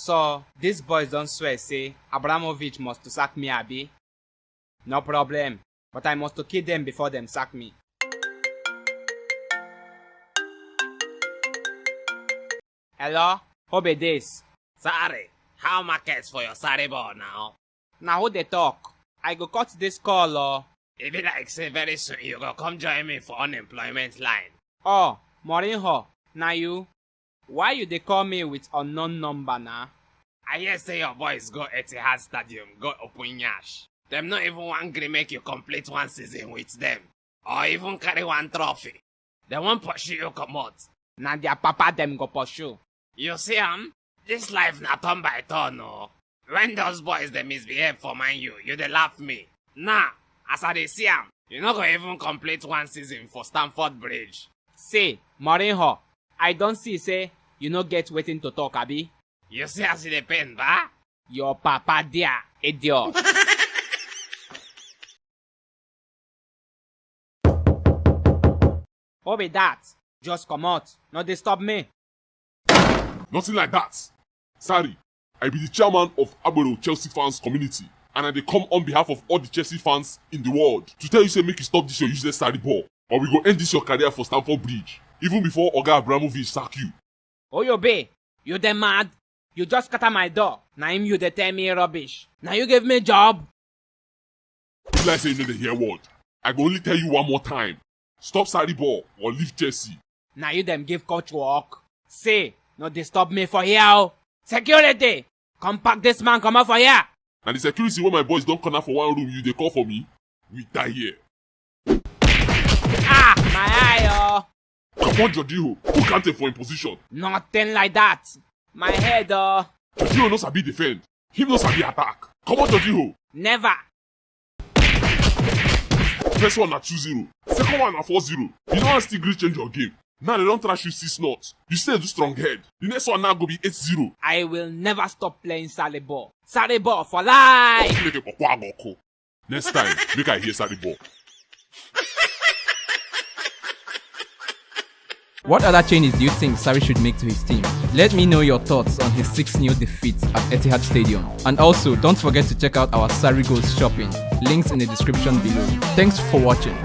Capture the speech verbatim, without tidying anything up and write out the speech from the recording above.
So, these boys don swear say Abramovich must to sack me, abi? No problem, but I must to kill them before them sack me. Hello? Who be this? Sorry, how markets for your sorry ball now? Na who dey talk? I go cut this call o. E be like say very soon you go come join me for unemployment line. Oh, Morinho, na you? Why you dey call me with unknown number na? I hear say your boys go Etihad Stadium go open yash. Dem no even wan gree make you complete one season with them, or even carry one trophy. Dem wan pursue you comot. Na their papa dem go pursue. You see am? This life na turn by turn o. When those boys dey misbehave for Man U, you dey laugh me. Now, as I dey see am, you no go even complete one season for Stamford Bridge. See, Mourinho, I don see say you no get wetin to talk, abi? You see as e dey pain, ba? Your papa there, idiot. Who be that? Just comot, no disturb me. Nothing like that. Sorry, I be the chairman of Agbero Chelsea fans community, and I dey come on behalf of all the Chelsea fans in the world to tell you say make you stop this your useless sorry ball, or we go end this your career for Stamford Bridge, even before Oga Abramovich sack you. Who you be? You dey mad? You just scatter my door. Na him you dey tell me rubbish. Na you give me job? Be like say you no dey hear word. I go only tell you one more time. Stop sorry ball or leave Chelsea. Na you dem give coach work? See, no disturb me for here o. Security! Come pack this man comot for here! Na the security wey my boys don corner for one room you dey call for me? We die here. Ah, my eye o! Comot Jorginho, put Kante for him position. Nothing like that. My head o! Jorginho no sabi defend, him no sabi attack. Comot Jorginho. Never! First one na two zero, second one na four zero. You no wan still gree change your game. Now dem don trash you six not. You still do strong head. The next one now go be eight zero. I will never stop playing Sarri ball. Sarri ball for life! Make a kpokpo agoko. Next time, make I hear Sarri ball. What other changes do you think Sarri should make to his team? Let me know your thoughts on his six nil defeat at Etihad Stadium. And also, don't forget to check out our Sarri Goals shopping. Links in the description below. Thanks for watching.